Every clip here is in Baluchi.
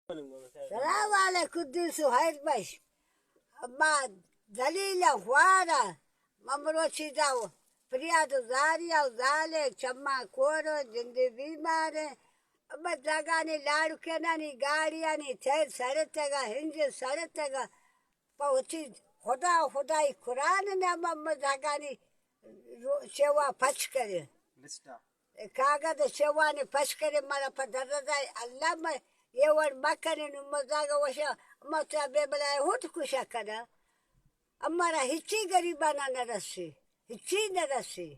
سلام علیکم، قدوس و حیر بش. ما ذلیل و خوار، ما مروچی دا پریاد و زاری و زالے، چما کور و جندے بیمارے. اما زاگانی لاڑکینانی گاڑیانی ٹائر سڑتگا، انجن سڑتگا. پہ وتی خدا و خدائی قرآن نام اما زاگانی رو-، چوا پچ کرے. کاگد چوانی پش کرے، مارا پہ درزائے اللہ، ما یہ وڑ مکنے، نو مزاگا وشا، ما تا بے بلائے ہوت کشا کنا. امارا ہچی غریبانا نہ رسی، ہچی نہ رسی.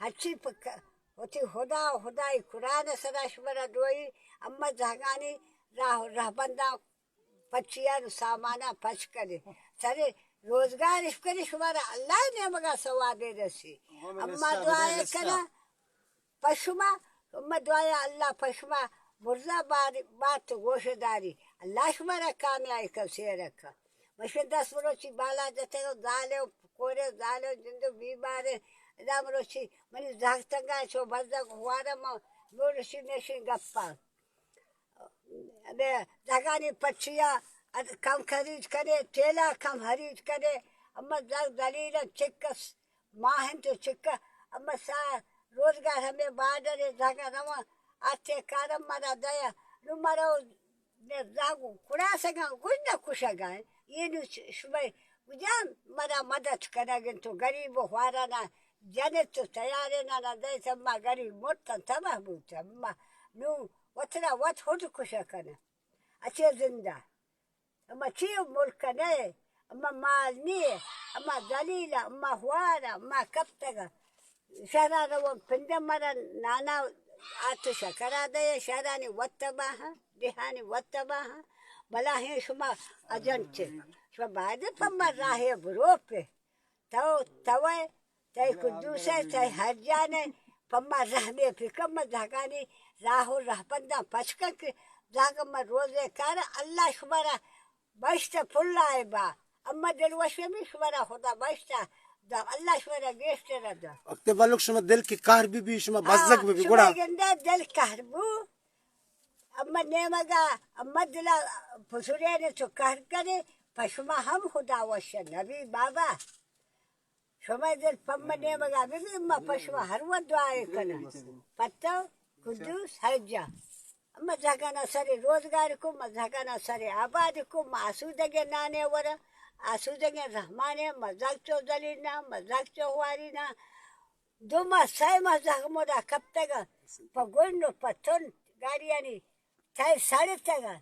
ہچی پک-، وتی خدا و خدائی قرآن سرا شمارا دوئی، اما زہگانی راہ و رہبنداں پچیان و ساماناں پچ کنے. سرے روزگار اش کنے، شمارا اللہ نیمگا ثوابے رسی. اما دعا کنا پہ شما، اما دعا اللہ پہ شما برزا بار-، بات و گوش داری. اللہ شمارا کامیابی کن سیرکا. مشکل دست مروچی بالا جتے و زالے و کورے و زالے و جندو بیمارے. ادا مروچی منی زاگ تنگا چو بزگ ہوارا، ما مروچی نشین گپا. ابے زہگانی پچیا، اد کم خرید کنے، تیلا کم خرید کنے، اما زہگ دلیل چکس، ماہ انت چکا، اما سا روزگار ہمے بارڈر زہگا رواں، آتے کارم مرا دیا، نو مرا زہگو کڑاسگاں گوش نہ کشگا، یہ نو شمئے کجام مرا مدد کنگ انت، تو غریب و خوارانا جنت تو تیارے نا، نا دے سما غریب مرتن تباہ بوتن، اما نو وترا وت خود کشا کنہ. اچے زندہ. اما چی ملک نہ، اما مال نی، اما ذلیل، اما ہوار، اما کپتگ. شہرا رو پنڈ مرا نانا آتش کرا دے، شہرانی وت تباہ، دیہانی وت تباہ. بلا ہیں شما اجنت، شما بعد پما راہ برو پہ. تو، توئے، تئی قدوسئے، تئی ہر جانئے، پہ ما رحمے بکن، ما زہگانی راہ و رہبنداں پچ کن کہ زہگ ما روزے کارا، اللہ شمارا بہشت پلائے با. اما دل وش بی، شمارا خدا بہشتا دا، اللہ شمارا گیشتر دا. وقت بلوک شما دل کہ قہر بی بی، شما بزگ بی بی، شما گڑا گندہ دل قہر بو. اما نیمگا، اما دلا پسرین تو قہر کنے، پہ شما ہم خدا وش نبی بابا. شما دل پہ ما نیمگا ببی، ما پہ شما ہر وقت دعائے کناں. پتو، قدوس، ہر جا. ما زہگانا سر روزگار کو، ما زہگانا سر آباد کو، ما آسودگیں نانے ورا، آسودگیں رحمانے، ما زہگ چو ذلیل نا، ما زہگ چو ہواری نا. دو ماہ، سئے ماہ زہگ مدا کپتگا، پہ گن و پہ تن گاڑیانی ٹائر سڑتگا.